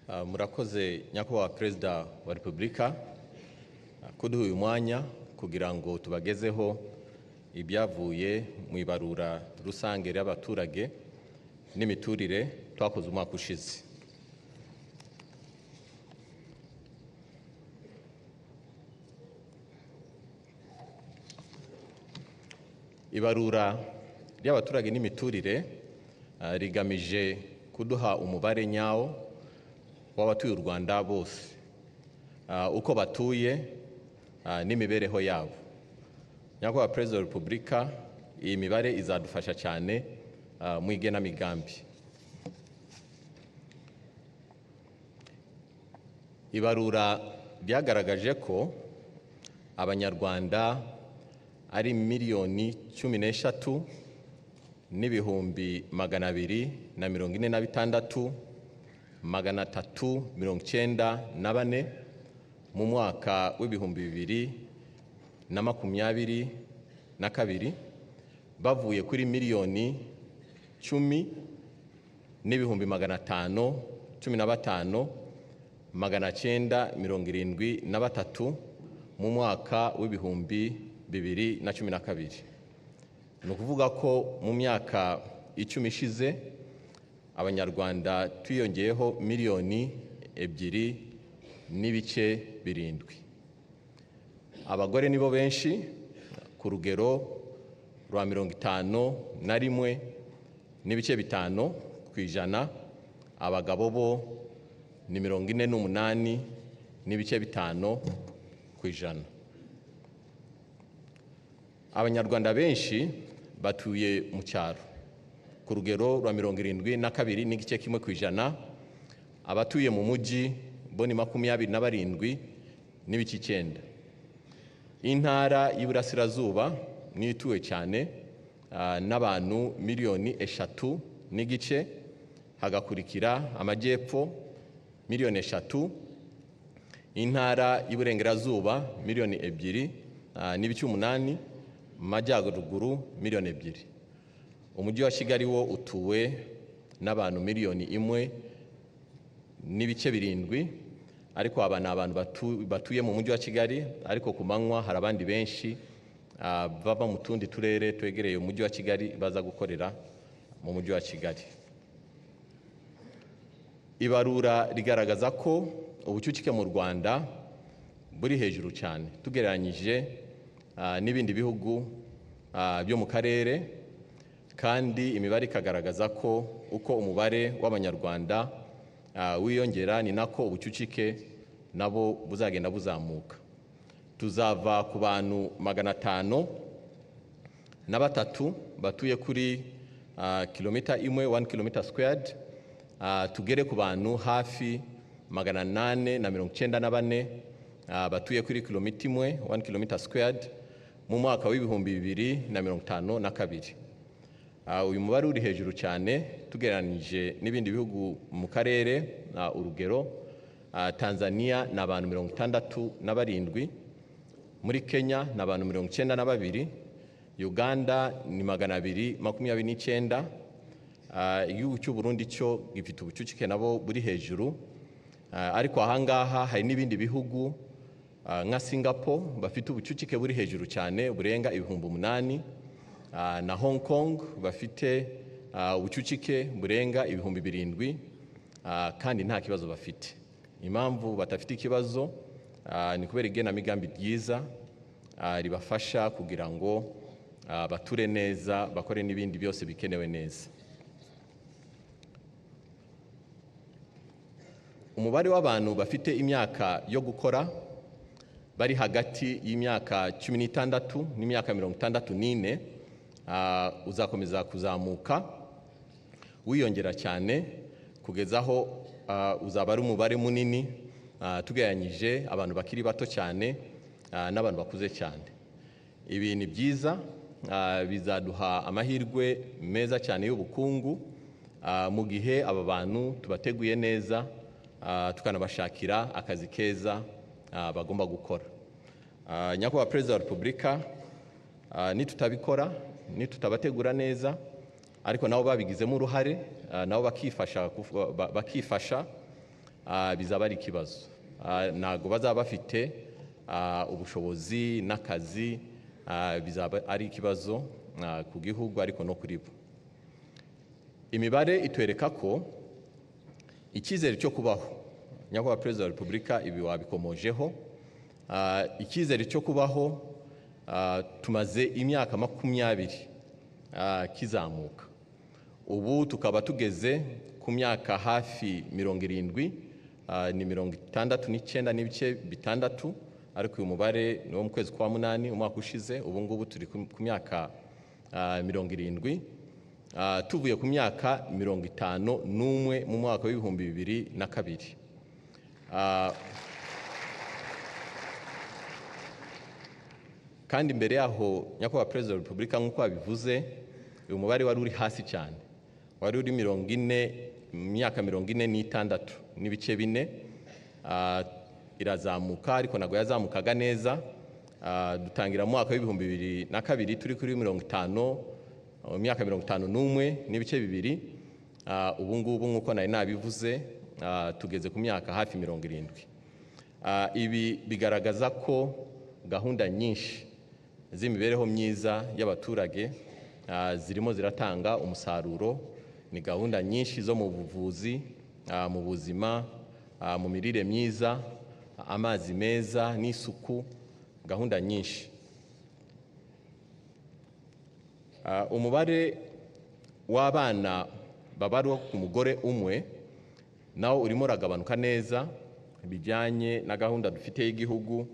Murakoze nyakubahwa Perezida wa Repubulika kuduha uyu mwanya kugira ngo tubagezeho ibyavuye mu ibarura rusange ry'abaturage n'imiturire twakoze umwaka ushize. Ibarura ry'abaturage n'imiturire rigamije kuduha umubare nyawo w'abatuye u Rwanda bose, uko batuye n'imibereho yabo. Nyakubahwa Perezida wa Repubulika, iyi mibare izadufasha cyane mu igenamigambi. Ibarura ryagaragaje ko Abanyarwanda ari 13 246 394 mu mwaka w'2022, bavuye kuri 10 515 973 mu mwaka w'2012. Ni ukuvuga ko mu myaka 10 ishize Abanyarwanda twiyongeyeho 2.7 miliyoni. Abagore nibo benshi ku rugero rwa 51.5%, abagabo bo ni 48.5%. Abanyarwanda benshi batuye mu cyaro ku rugero rwa 72.1%, abatuye mu mujyi bo ni 27.9%. Intara y'Iburasirazuba niyo ituwe cyane n'abantu 3.5 miliyoni, hagakurikira Amajyepfo 3 miliyoni, Intara y'Iburengerazuba 2.8 miliyoni, Amajyaruguru 2 miliyoni. Umujyi wa Kigali wo utuwe n'abantu 1.7 miliyoni, ariko aba ni abantu batuye mu mujyi wa Kigali, ariko ku manywa hari abandi benshi bava mu tundi turere twegereye umujyi wa Kigali baza gukorera mu mujyi wa Kigali. Ibarura rigaragaza ko ubucucike mu Rwanda buri hejuru cyane tugereranyije n'ibindi bihugu byo mu karere, kandi imibare ikagaragaza ko uko umubare w'Abanyarwanda wiyongera ni nako ubucucike nabo buzagenda buzamuka. Tuzava ku bantu 503 batuye kuri kilomita imwe, 1 kilometer squared, tugere ku bantu hafi 894 batuye kuri kilomita imwe, 1 kilometer squared, mu mwaka w'2052. Uyu mubare uri hejuru cyane tugereranyije n'ibindi bihugu mu karere. Urugero, Tanzania ni abantu 67, muri Kenya ni abantu 92, Uganda ni 229. Igihugu cy'u Burundi cyo gifite ubucucike nabo buri hejuru, ariko ahangaha hari n'ibindi bihugu nka Singapore bafite ubucucike buri hejuru cyane burenga 8,000, na Hong Kong bafite ubucucike burenga 7,000, kandi nta kibazo bafite. Impamvu badafite ikibazo ni kubera igenamigambi ryiza ribafasha kugira ngo bature neza, bakore n'ibindi byose bikenewe neza. Umubare w'abantu bafite imyaka yo gukora bari hagati y'imyaka 16 n'imyaka 64 uzakomeza kuzamuka wiyongera cyane kugeza aho uzaba ari umubare munini tugereranyije abantu bakiri bato cyane n'abantu bakuze cyane. Ibi ni byiza, bizaduha amahirwe meza cyane y'ubukungu mu gihe aba bantu tubateguye neza, tukanabashakira akazi keza bagomba gukora. Nyakubahwa Perezida wa Repubulika, nitutabikora, nitutabategura neza, ariko nabo babigizemo uruhare, nabo bakifasha. bizaba ari ikibazo. Ntabwo bazaba bafite ubushobozi n'akazi, bizaba ari ikibazo ku gihugu ariko no kuri bo. Imibare itwereka ko icyizere cyo kubaho, Nyakubahwa Perezida wa Repubulika ibi wabikomojeho, icyizere cyo kubaho tumaze imyaka 20 kizamuka, ubu tukaba tugeze ku myaka hafi 70, ni 69.6, ariko uyu mubare ni wo mu kwezi kwa 8 umwaka ushize. Ubu ngubu turi ku myaka 70, tuvuye ku myaka 51 mu mwaka w'2002. Kandi mbere yaho Nyakubahwa Perezida wa Repubulika nk'uko wabivuze, uyu mubare wari uri hasi cyane, wari uri 40, myaka 46.4, irazamuka ariko ntabwo yazamukaga neza. Dutangira mu mwaka w'2002 turi kuri 50, myaka 51.2. Ubu ngubu nk'uko nari nabivuze, tugeze ku myaka hafi 70. Ibi bigaragaza ko gahunda nyinshi z'imibereho myiza y'abaturage zirimo ziratanga umusaruro. Ni gahunda nyinshi zo mu buvuzi, mu buzima, mu mirire myiza, amazi meza n'isuku, gahunda nyinshi. Umubare w'abana babarwa ku mugore umwe nawo urimo uragabanuka neza, bijyanye na gahunda dufite y'igihugu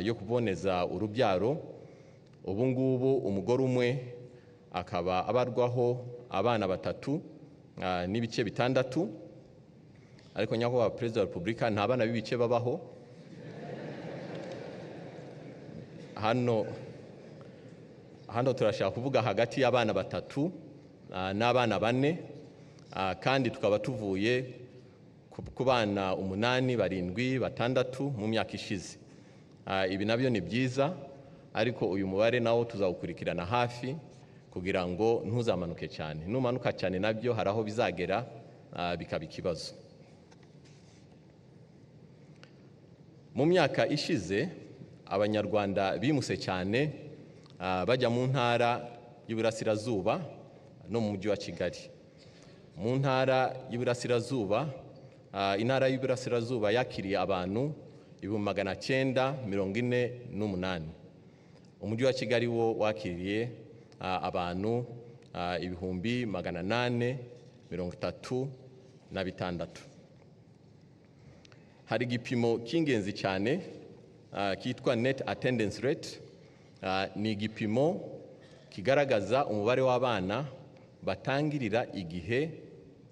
yo kuboneza urubyaro. Ubu ngubu umugore umwe akaba abarwaho abana 3.6, ariko Nyakubahwa Perezida wa Repubulika nta bana b'ibice babaho hano. Hano turashaka kuvuga hagati y'abana 3 n'abana 4, kandi tukaba tuvuye ku bana 8, 7, 6 mu myaka ishize. Ibi nabyo ni byiza, ariko uyu mubare nawo tuzawukurikirana hafi kugira ngo ntuzamanuke cyane. Numanuka cyane nabyo hari aho bizagera bikaba ikibazo. Mu myaka ishize Abanyarwanda bimuse cyane, bajya mu ntara y'Iburasirazuba no mu mujyi wa Kigali. Mu ntara y'Iburasirazuba, intara y'Iburasirazuba yakiriye abantu 948,000. Umujyi wa Kigali wo wakiriye abantu 836,000. Hari igipimo cy'ingenzi cyane kitwa net attendance rate. Ni igipimo kigaragaza umubare w'abana batangirira igihe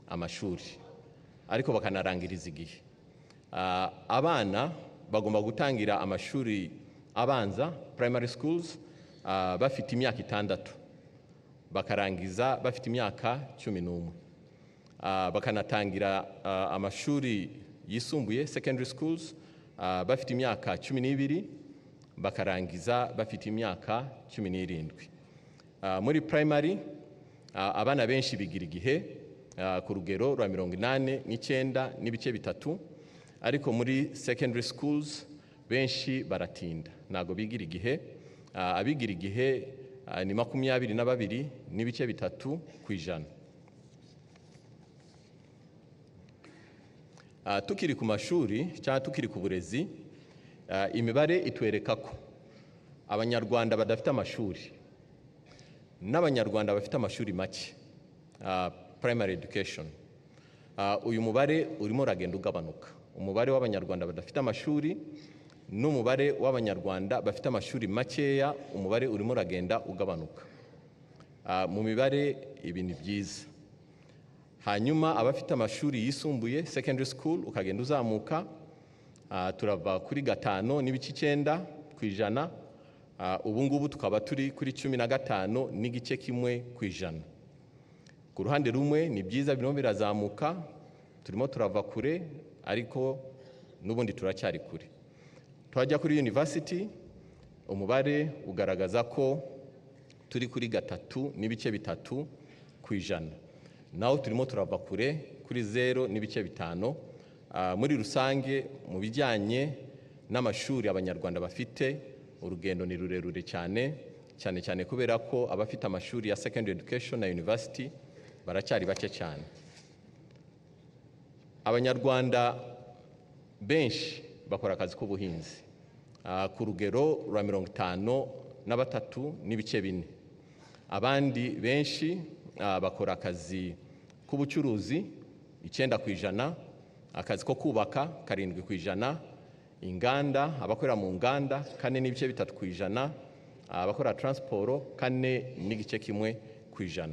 amashuri ariko bakanarangiriza igihe. Abana bagomba gutangira amashuri abanza, primary schools, bafite imyaka 6, bakarangiza bafite imyaka 11. Bakanatangira amashuri yisumbuye, secondary schools, bafite imyaka 12, bakarangiza bafite imyaka 17. Muri primary, abana benshi bigira igihe ku rugero rwa 89.3, ariko muri secondary schools benshi baratinda, ntabwo bigira igihe. Abigira igihe ni 22.3%. Tukiri ku mashuri cyangwa tukiri ku burezi, imibare itwereka ko Abanyarwanda badafite amashuri n'Abanyarwanda bafite amashuri make, primary education, uyu mubare urimo uragenda ugabanuka. Umubare w'Abanyarwanda badafite amashuri n'umubare w'Abanyarwanda bafite amashuri makeya, umubare urimo uragenda ugabanuka. Mu mibare ibi ni byiza. Hanyuma abafite amashuri yisumbuye, secondary school, ukagenda uzamuka, turava kuri 5.9%, ubu ngubu tukaba turi kuri 15.1%. Ku ruhande rumwe ni byiza, birimo birazamuka, turimo turava kure, ariko n'ubundi turacyari kure. Twajya kuri university, umubare ugaragaza ko turi kuri 3.3%. Naho turimo turava kure kuri 0.5, Muri rusange mu bijyanye n'amashuri abanyarwanda bafite, urugendo ni rurerure cyane cyane cyane kubera ko abafite amashuri ya secondary education na university baracyari bake cyane. Abanyarwanda benshi bakora akazi k'ubuhinzi ku rugero rwa 53.4. Abandi benshi bakora akazi k'ubucuruzi 9%, akazi ko kubaka 7%, inganda, abakorera mu nganda 4.3%, abakora transport 4.1%.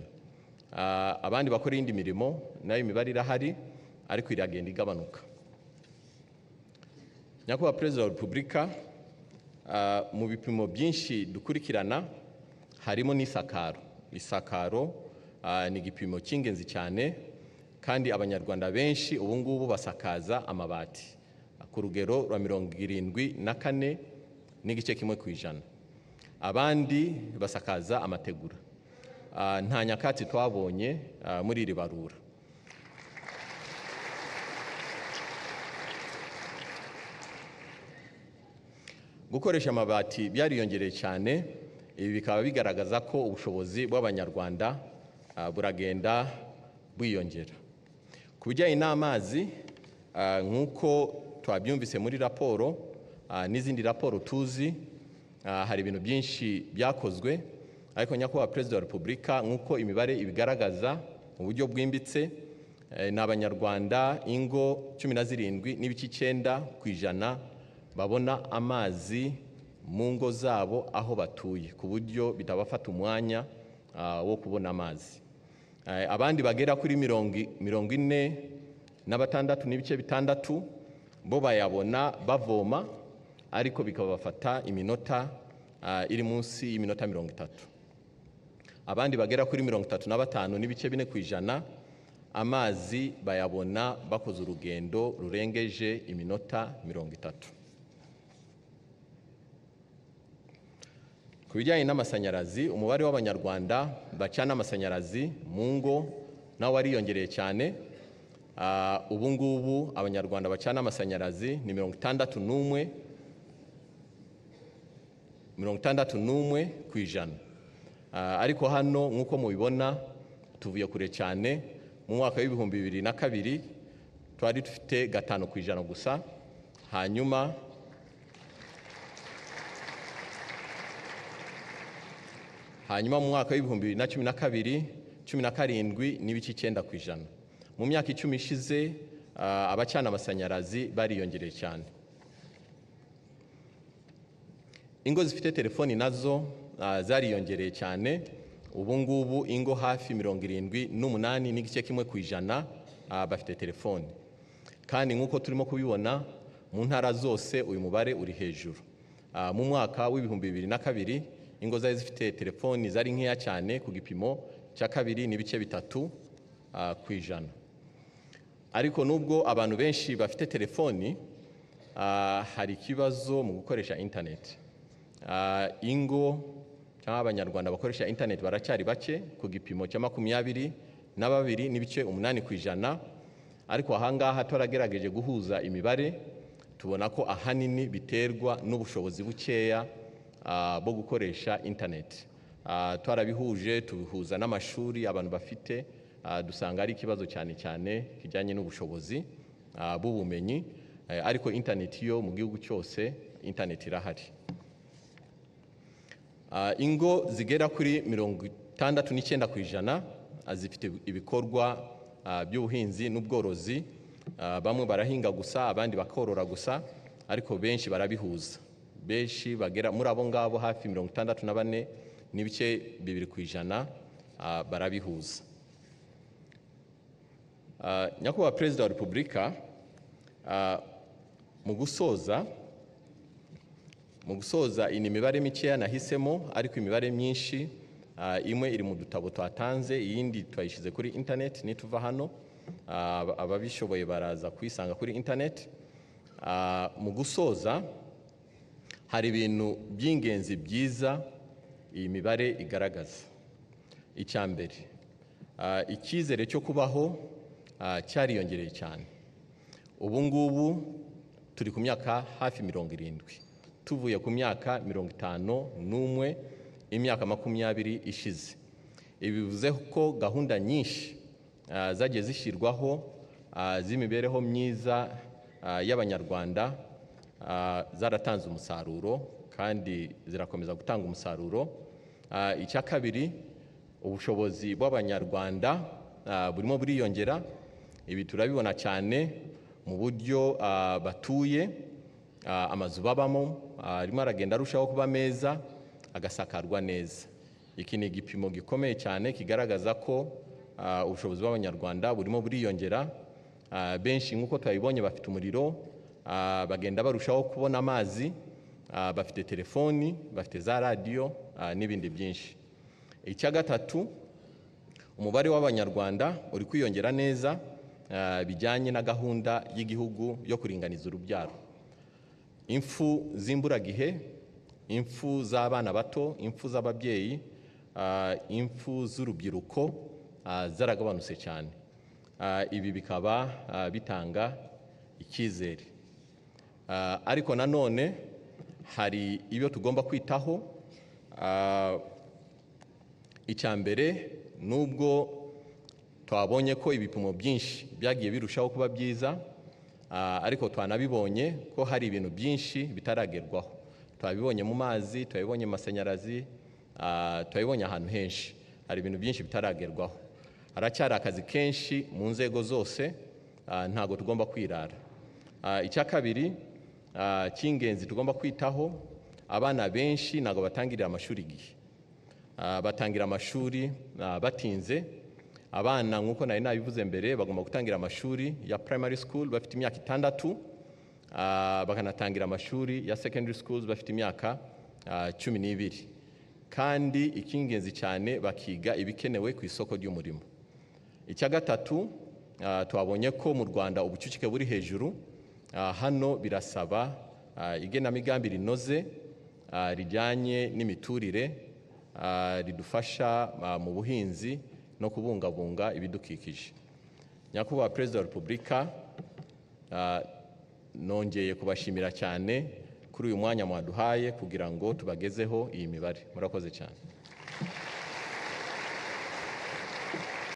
Abandi bakora indi mirimo nayo imibare irahari ariko iragenda igabanuka. Nyakubahwa Perezida wa Repubulika, mu bipimo byinshi dukurikirana harimo n'isakaro. Isakaro ni igipimo cy'ingenzi cyane, kandi abanyarwanda benshi ubu ngubu basakaza amabati ku rugero rwa 74.1%. Abandi basakaza amategura. Nta nyakatsi twabonye muri iri barura. Gukoresha amabati byariyongereye cyane, ibi bikaba bigaragaza ko ubushobozi bw'abanyarwanda buragenda bwiyongera. Ku bijyanye n'amazi, nk'uko twabyumvise muri raporo n'izindi raporo tuzi, hari ibintu byinshi byakozwe, ariko Nyakubahwa Perezida wa Repubulika, nk'uko imibare ibigaragaza mu buryo bwimbitse, ni abanyarwanda ingo 17.9% babona amazi mu ngo zabo aho batuye, ku buryo bitabafata umwanya wo kubona amazi. Abandi bagera kuri 46.6 bo bayabona bavoma, ariko bikabafata iminota iri munsi y'iminota 30. Abandi bagera kuri 35.4% amazi bayabona bakoze urugendo rurengeje iminota 30. Ku bijyanye n'amashanyarazi, umubare w'abanyarwanda bacana amashanyarazi mu ngo nawo wariyongereye cyane. Ubu ngubu abanyarwanda bacana amashanyarazi ni 61%. Ariko hano nk'uko mubibona tuvuye kure cyane. Mu mwaka w'ibihumbi 2002 twari dufite 5% gusa, hanyuma mu mwaka w'ibihumbi 2012 17.9%. Mu myaka 10 ishize abacana amashanyarazi bariyongereye cyane. Ingo zifite telefoni nazo zariyongereye cyane. Ubu ngubu ingo hafi 78.1% bafite telefoni. Kandi nk'uko turimo kubibona mu ntara zose uyu mubare uri hejuru. Mu mwaka w'ibihumbi 2002 ingo zari zifite telefoni zari nkeya cyane ku gipimo cya 2.3%. Ariko nubwo abantu benshi bafite telefoni, hari ikibazo mu gukoresha internet. Ingo cyangwa abanyarwanda bakoresha internet baracyari bake ku gipimo cya 22.8%, ariko ahangaha twaragerageje guhuza imibare tubona ko ahanini biterwa n'ubushobozi bukeya bwo gukoresha internet. Twarabihuje tubihuza n'amashuri abantu bafite, dusanga ari ikibazo cyane cyane kijyanye n'ubushobozi bw'ubumenyi, ariko internet yo mu gihugu cyose internet irahari. Ingo zigera kuri 69% zifite ibikorwa by'ubuhinzi n'ubworozi. Bamwe barahinga gusa, abandi bakorora gusa, ariko benshi barabihuza. Benshi bagera muri abo ngabo hafi 64.2% barabihuza. Nyakubahwa Perezida wa Repubulika, mu gusoza iyi mibare mikeya nahisemo, ariko imibare myinshi imwe iri mu dutabo twatanze, iyindi twayishyize kuri internet. Nituva hano ababishoboye baraza kuyisanga kuri internet. Mu gusoza hari ibintu by'ingenzi byiza iyi mibare igaragaza. Icya mbere, icyizere cyo kubaho cyariyongereye cyane. Ubu ngubu turi ku myaka hafi 70, tuvuye ku myaka 51 imyaka 20 ishize. Ibi bivuze ko gahunda nyinshi zagiye zishyirwaho z'imibereho myiza y'Abanyarwanda zaratanze umusaruro kandi zirakomeza gutanga umusaruro. Icya kabiri, ubushobozi bw'Abanyarwanda burimo buriyongera. Ibi turabibona cyane mu buryo batuye, amazu babamo arimo aragenda arushaho kuba meza, agasakarwa neza. Iki ni igipimo gikomeye cyane kigaragaza ko ubushobozi bw'Abanyarwanda burimo buriyongera. Benshi nk'uko twabibonye bafite umuriro, bagenda barushaho kubona amazi, bafite telefoni, bafite za radiyo n'ibindi byinshi. Icya gatatu, umubare w'Abanyarwanda uri kwiyongera neza bijyanye na gahunda y'igihugu yo kuringaniza urubyaro. Impfu z'imburagihe, impfu z'abana bato, impfu z'ababyeyi, impfu z'urubyiruko zaragabanutse cyane. Ibi bikaba bitanga icyizere. Ariko nanone hari ibyo tugomba kwitaho. Icya mbere, nubwo twabonye ko ibipimo byinshi byagiye birushaho kuba byiza, ariko twanabibonye ko hari ibintu byinshi bitaragerwaho. Twabibonye mu mazi, twabibonye mu mashanyarazi, twabibonye ahantu henshi. Hari ibintu byinshi bitaragerwaho. Haracyari akazi kenshi mu nzego zose, ntabwo tugomba kwirara. Icya kabiri cy'ingenzi tugomba kwitaho, abana benshi ntabwo batangirira amashuri igihe. Batangira amashuri batinze. Abana nk'uko nari nabivuze mbere bagomba gutangira amashuri ya primary school bafite imyaka 6, bakanatangira amashuri ya secondary schools bafite imyaka 12. Kandi icy'ingenzi cyane bakiga ibikenewe ku isoko ry'umurimo. Icya gatatu, twabonye ko mu Rwanda ubucucike buri hejuru. Hano birasaba igenamigambi rinoze rijyanye n'imiturire, ridufasha mu buhinzi no kubungabunga ibidukikije. Nyakubahwa Perezida wa Repubulika, nongeye kubashimira cyane kuri uyu mwanya mwaduhaye kugira ngo tubagezeho iyi mibare. Murakoze cyane.